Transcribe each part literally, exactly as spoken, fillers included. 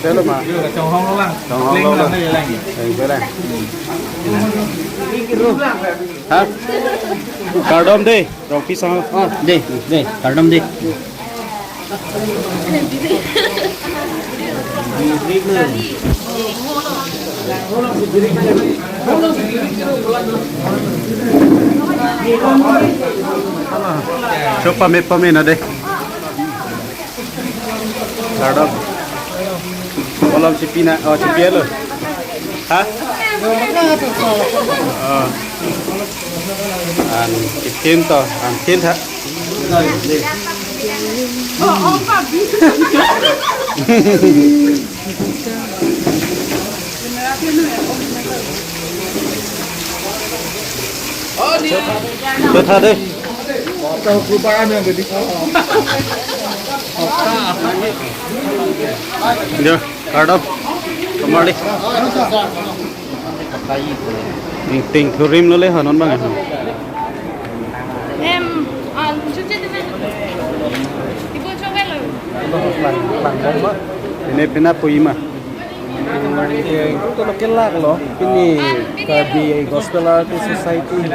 Chalo ma. Chonghong lo lang. Chonghong lo lang. Leng lang, leng. Leng pe lang. Ha? Kardom dei, Rongpi sang. Oh, dei, dei, kardom dei. Chopa me pame na dei. Kardom. Kolom chipi na, oh, chipi lo. Ha? Oh. An chipi to, an chipi tha. Chotha dei. Ya, kardom. Kemar dei. Ting, ting thurim lo le ha non bang ha. Em, ah, chuchi dina. Ibu coba lo. Pine pina pu ima. Eh, itu lo kelak lo. Pini Karbi Gospel Artist Society.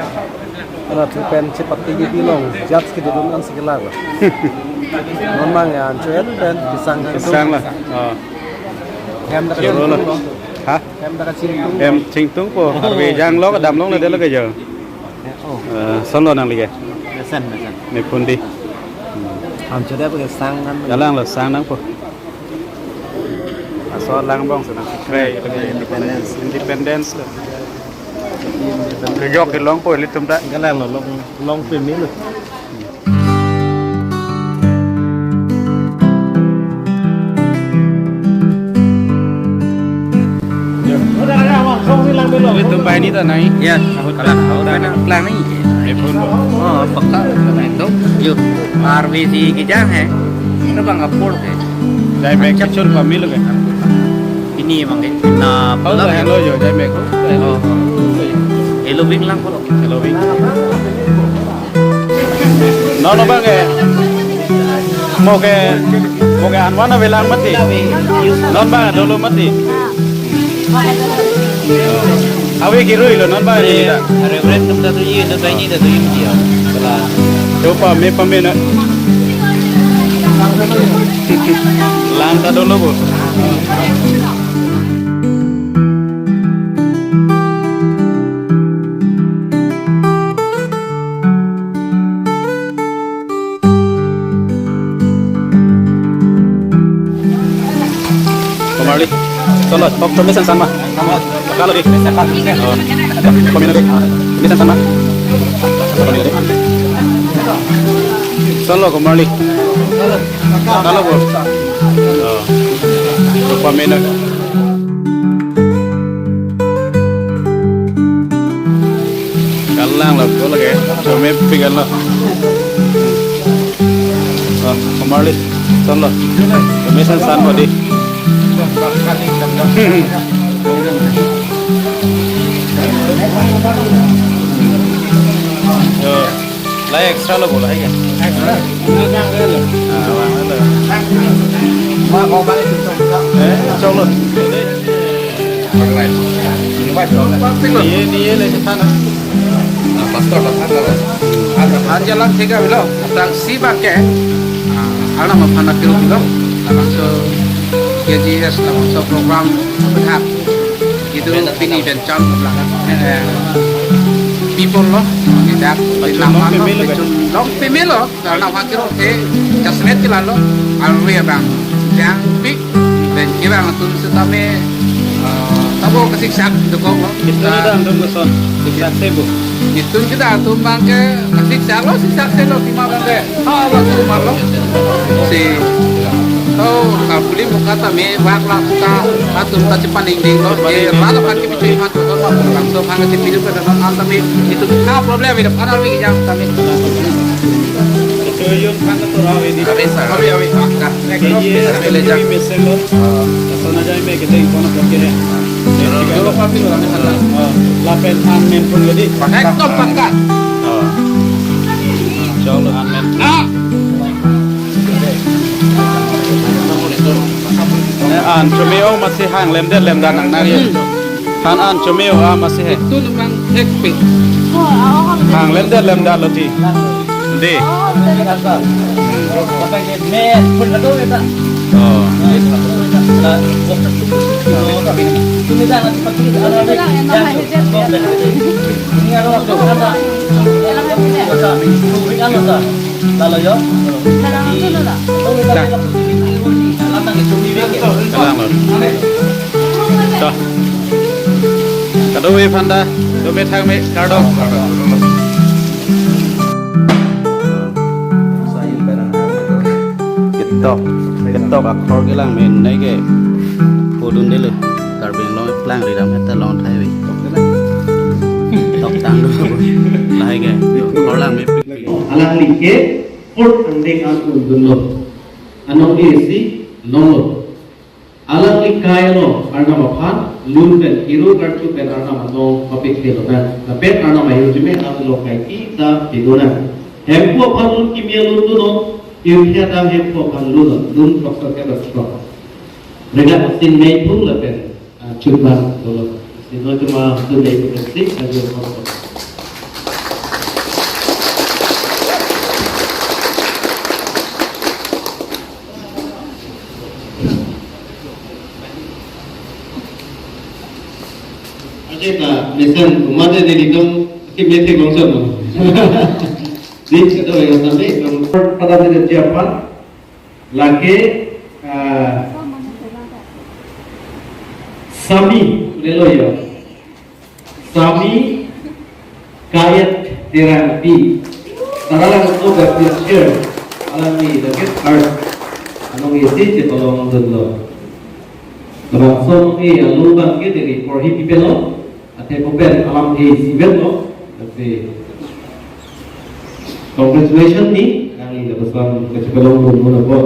Ana tu pen chepatiki pilong judge kedodun ansi kelak lo. Non bang ya ancho et pen kesang kan. Kesang lo. Oh. Hem da Choro lo. Kachingtung lo. Ha? Hem da kachingtung. Hem chingtung po. Arve jang lo kedam long le dei lo ke jo. Oh. Eh, son lo nangli ke? Mesen, mesen. Me phone dei. Ancho dei kesang kan. Jalang lo sang nangpo. Aso lang bong senang. Kre, independence. Independence lo. Kejok kelong po ilitum ta. Galang lo long, long peme lo. Ilitum bai ni ta nai. Ya, kalang, kalang, kalang ni. Iphone lo. Oh, pakka. Itu, yuk. R B C kijang hai. Itu bang apor ke. Jai mek kechor pamil ke. Ini emang ke. Na, oh, pulang ya? Hello jo, jai mek ko. Oh. Hello bing lang ko. Hello bing. Non bang ke. Mo ke, mo ke anwan avelang mati. Non bang dolo mati. Ave kirui lo non bang ni ta. Reverend tum ta tu ye, tu ta ni ta tu ye dia. Bela. Chopa me pame na. Lang ta dolo bo. Komarli. Chalo, kok kami san san ma. Kalau di. Oh. Kami nanti. Kami san san ma. Kami nanti. Chalo, Komarli. Kalau bo. Oh. Kami nanti. Kalang lo, ko lagi. Chome pigan lo. Oh, Komarli, son lo. Kami san san mati. Yo. Lahai extra lo bo, lahai ke? Extra. Ah, bang lo. Eh, chok lo. Niye, niye le chethan na. Ah, pastor lo, pastor lo. Anjalang tiga bilo, tang si bangke. Ah, alam apa nak kilo bilo? Langsung K G S, langsung program berhak. Itu pini dan cham belakang. Eh, people lo, tidak. Pachun long peme lo, kan? Pachun long peme lo. Karena wakil ke jasmet ke lalo, alwe abang jangpi, dan kevang atum setame, eh, tabo kesiksak dokok lo. Itu ni dah antum keson, siksak se bu. Itu kita atum bangke kesiksak lo, siksak se lo, tima bangke. Ha, lo tu malo. Si, tau kapuli muka tame wak la ta, atum ta chepan ding ding lo. Chepan ding ding. Rata bangke bichoi pan. Langsung hang si pidu ke dalam hal tame itu ha problem itu, karena lagi yang tame. Itu yung hang tu rawi di. Abi sa, abi, abi, pakka. Jadi, village ini mesel lo. Sana jai me kita ingkona pakai. Dolo papi lo kami sana. Lapen an men pun jadi. Pakka, ekdom pakka. Insya Allah an men. Ah. Eh, an cumi Kau masih hang lemdet lemdet nang nang ye. Han an chomeo a masih he. Itu nang hek pe. Hang lemdet lemdet lo ti. Di. Oh. Lalu yo. Dah. Kalang lo. Toh. Kadokave aphan ta, dome thangme, kardom. Ketok, ketok akhor kelang me nai ke. Podun delo. Karbi Anglong kelang ridam heta long thai ve. Tok tang do. Lahai ke. Akhor lang me. Alangli ke port angdeng an undunlo. Anong isi longlo. Alangli kailo Arnam aphan, lun pen, kiru karchu pen Arnam anong mapik thelo nang. Lapen Arnam ahirjume along kaiki ta pidunang. Hemphu aphan lun kimi alun dunnon, irthia dam hemphu aphan lun, lun throksor ke throksor. Rega asin mei phung lapen, ah, chutbang dolo. Sino cuma lun mei phung si, ajo throksor. Aje ta mesen umade de litum ki mete bangso no. Di kado ya sampai pada de Japan lake, ah, Sami lelo ya. Sami Kayat Terangpi. Tara lang to Baptist Church. Alangli the get heart. Anong isi chepalong dunlo. Labangso anong e alu bang ke deri porhi pipelo. Athe kopen alam e sivet lo. Tapi congratulations ni nangli lapuson kachepalong dunlo na po.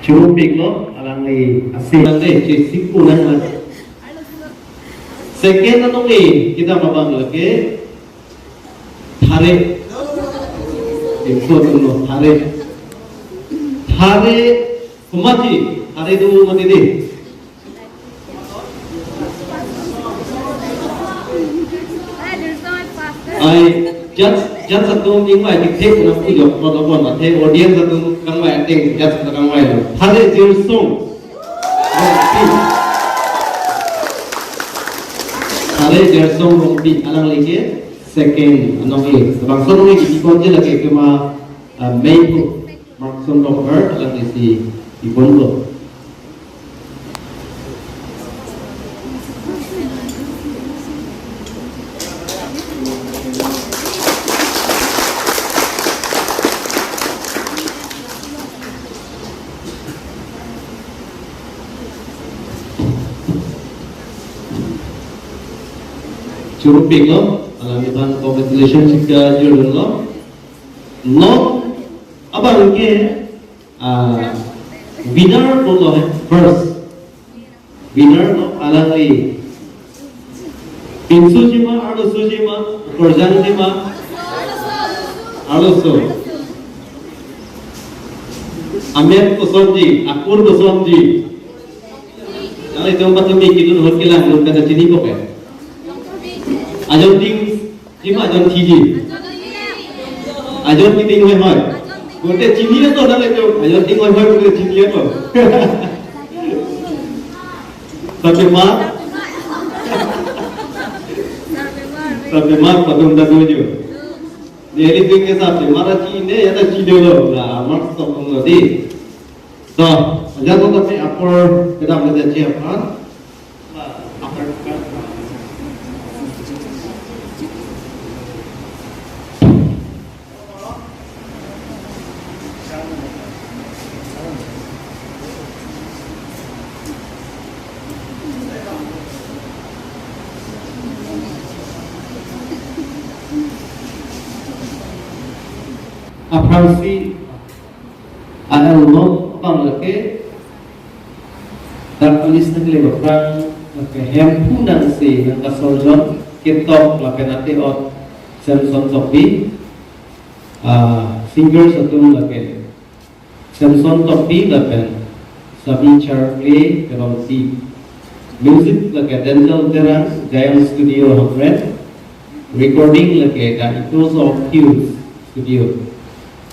Churupiklo, alangli asi. Alangli chesik unang lang. Second anong e, kita mabang lagi. Thare. Info tuno, thare. Thare, komatji, thare do mati di. Ai, judge, judge atum ingvai tik thek na pu jok, pu jok, pu jok, athe audience atum kangvai, I think, judge atum kangvai lo. Thare Jirsong. Thare Jirsong Rongpi, alangli ke second anong e. Labangso anong e kipi ponji lake kema, ah, mei phung Markson Rongphar, alangli si pipon lo. Churupiklo, alangli aphan congratulations chika jurlo. Long abang ke, ah, winner dolo he first. Winner lo alangli. Pinso jima, arloso jima, korjang jima, arloso. Amen kosonji, akur kosonji. Nanglitum patumi kidun ahut kelang lun kada chini kope. Ajon ding jima, ajon thiji. Ajon kiting hoi hoi. Kote chini to nanglitum. Ajon ting hoi hoi kote chini to. Tapi ma. Tapi ma padum da dojo. Neli ping ke sape mara chini ya ta chini lo. La amar sok lo di. To, aja to tapi apor kedam le chi aphan. Aphrangsi A-album abang lake dak alis nang le baprang lake Hemphu Nangsi Nangkasorjon, ketok lapen ate-ot Samson Tokbi, ah, singers atum lake Samson Tokbi lapen Sabi Charkle Terongpi. Music lake Denzel Terang, Giant Studio Hamren. Recording lake The Echoes of Hills Studio.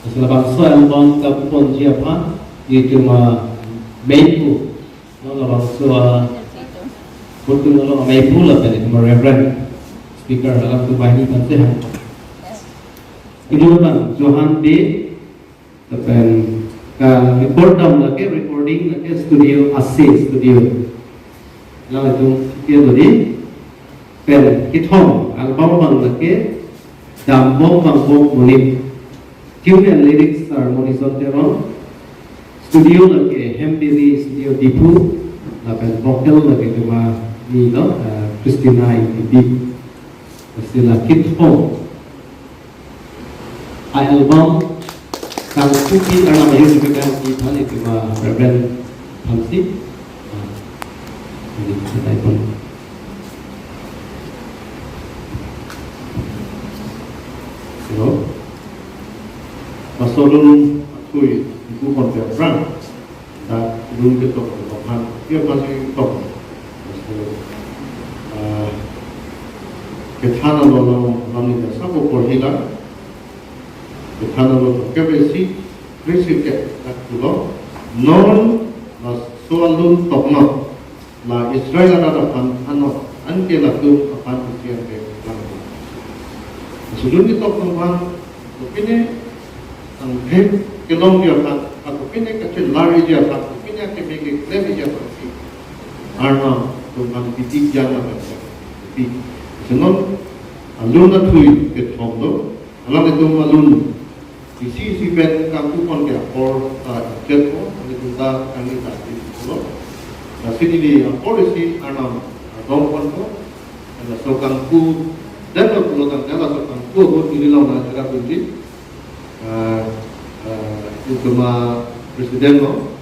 Lasi labangso album kaponji aphan itum ameipu, non labangso a, putung along ameipu lapen itum a-Reverend Speaker alam tu banghini panse ha. Itum abang Johan Bey, lapen ka-record dam lake, recording lake Studio Ase Studio. Lang itum ke lodi pen kethom album abang lake Dambom Vangbom Monit. Tune and lyrics are Monison Teron. Studio lake Hembiri Studio Diphu. Lapen vocal lake itum a ni lo, eh, Christina Ingtipi. Lasi la kethom a-album Kangpupi Arnam Ayur Jibika Ki aphan itum a-Reverend Thamsi. Ah, ini kita ikon. Hello. Laso alun athui ingpu ponpe aphrang, dak alun ketok aphan, ke pasi tok. So, ah, kethan alo lo, lam ni jasa ko porhi la. Kethan alo to kebe isi, krisi ke dak pulo. Non laso alun toknot, la Israel arat aphan thannon, anke latum aphan isi anke lang. Laso alun ketok aphan, kopine angthek kelongji aphan, kopine kachelarji aphan, kopine akeme keklemji aphan si Arnam atum aphan piti jana aphan si. Pi. Lasi non alun athui kethom do, alanglitum alun isi isi pen kangpu ponke apor ta ingjirpo, alanglitum ta kangni ta ingjirpo. Lasi neli apor isi Arnam ardom ponpo. Laso kangpu, dan lo pulo tangte laso kangpu ahut neli along nangcherapdunji, ah, ah, itum a-president lo,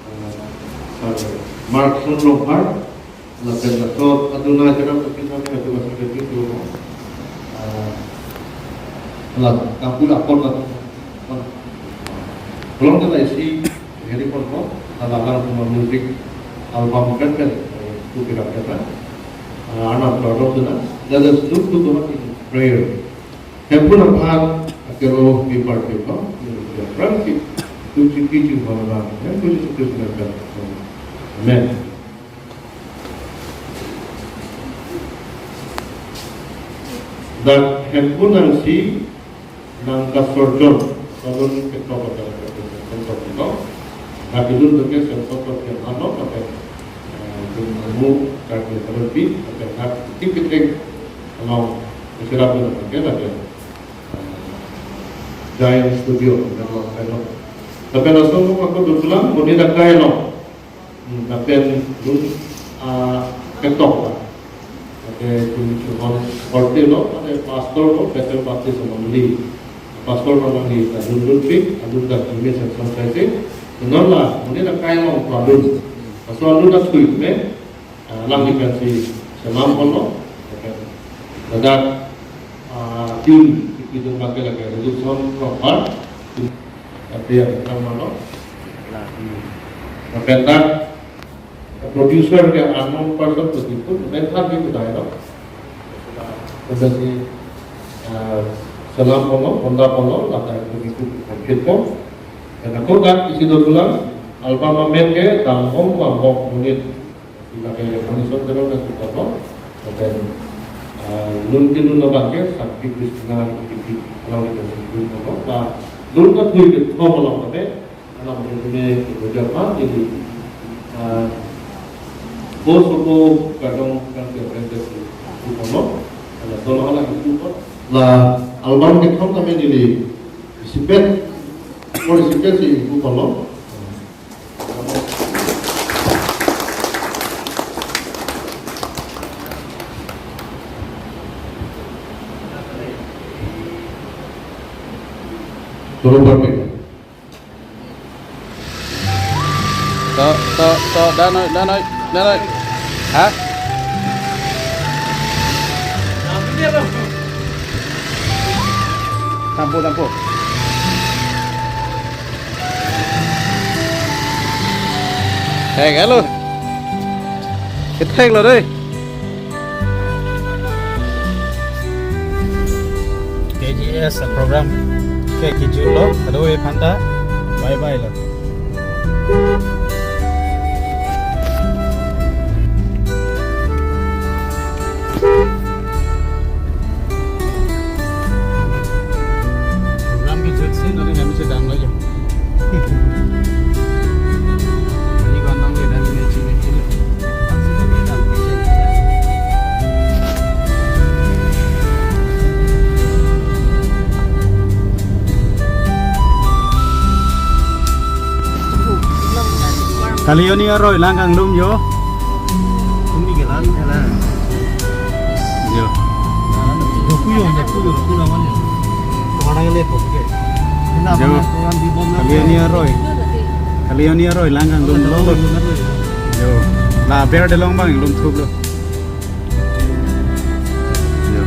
ah, Sir Markson Rongphar, lapen laso aduna cherap kami kami atu masih kami tu, ah, la kangpu apor la, pulo tangte la isi heri ponpo, la alanglitum a-music album pen pen, eh, tu kita kata, ah, Arnam ardom dun nang. Let us look to God in prayer. Hemphu aphan akelo mi party ko, mi party si, tu chiki ching mana, Hemphu Jisu Kristus nangkan. Amen. Dak Hemphu Nangsi Nangkasorjon, alun ketok pada ketok ketok. Dak alun ke Samson Tokbi ano, tapi, eh, itum amu karbi terlebih, tapi dak titik-titik along keserap alun ke lagi. Giant Studio, yang lain. Tapi langsung aku duduk pulang, kemudian dak kai lo. Hmm, lapen alun, ah, ketok la. Dak itum chehon korte lo, dak pastor lo, Bethel Baptist Assembly. Pastor lo nangli ta alun alun pi, alun ta kami sensor saisi. Tenor la, kemudian dak kai lo alun. Laso alun athui me, ah, nangli pensi selam ponlo. Ladak, ah, tune, itum pakai lagi, Redukson Proper. Tapi ya, kita mana? Nah, pendak producer ke unknown person begitu, dan kan dia udah itu. Terus si, eh, selam ponlo, Honda ponlo, ladak begitu komplit pon. Dan aku kan isi dua bulan, album amen ke Dambom Vangbom Monit. Lake Monison Teron nangketoklo, lapen, ah, alun kelun abang ke Sakti Kristina Ingtipi along kita alun lo, la alun athui kethom along, lapen alam ini kerja apa, jadi, ah, bos ko kadang kan dia berhenti di Kutono, ada solo alam itu kok. La album kethom kami di Sipet, mau Sipet si Kutono. Turun balik. Oh, danoi, danoi, danoi. Ha? Tampo, tampo. Thek lo. Kethek lo dei. K G S program ke kijut lo, kadokave aphanta bye bye lo. Program kijut si nari kami sedang lo jo. Ini kontang dia dan ini cili cili. Kali arni aroi lang kanglum jo. Kumi ke lang ke lang. Jo. Doku jo, doku jo, doku lang mana? Kemana yang lepo ke? Kenapa Jo. Orang di bom Kali arni aroi. Kali arni aroi lang kanglum lo. Jo. La ber de long bang lum thup lo. Jo.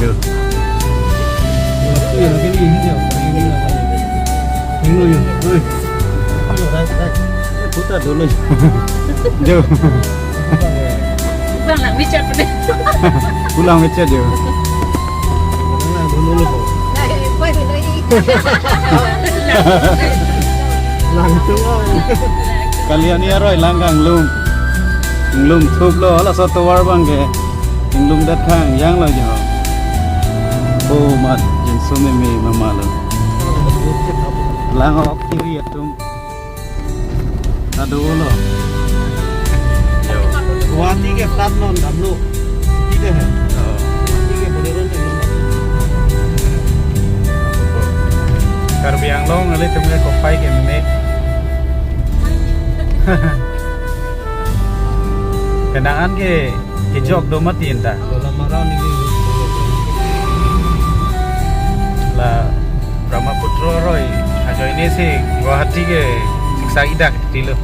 Jo. Puta dulu. Jo. Pulang lang, WeChat pun. Pulang WeChat jo. Langsung. Kali arni aroi lang kanglum. Lum thup lo, hala so tovar bang ke. Lum dat khang, yang lo jo. Oh, mat, jinso meme mama lo. Lang ok kiri atum. Ado lo. Jo. Guwahati ke flat non damlo. City ke hai. Oh. Guwahati ke Bolero ne. Karbi Anglong ilitum ke kopai ke meme. Kenangan ke kejok do mati enta. Dalam marang ini. La Brahmaputra aroi ajoine si Guwahati ke siksa idak tilo.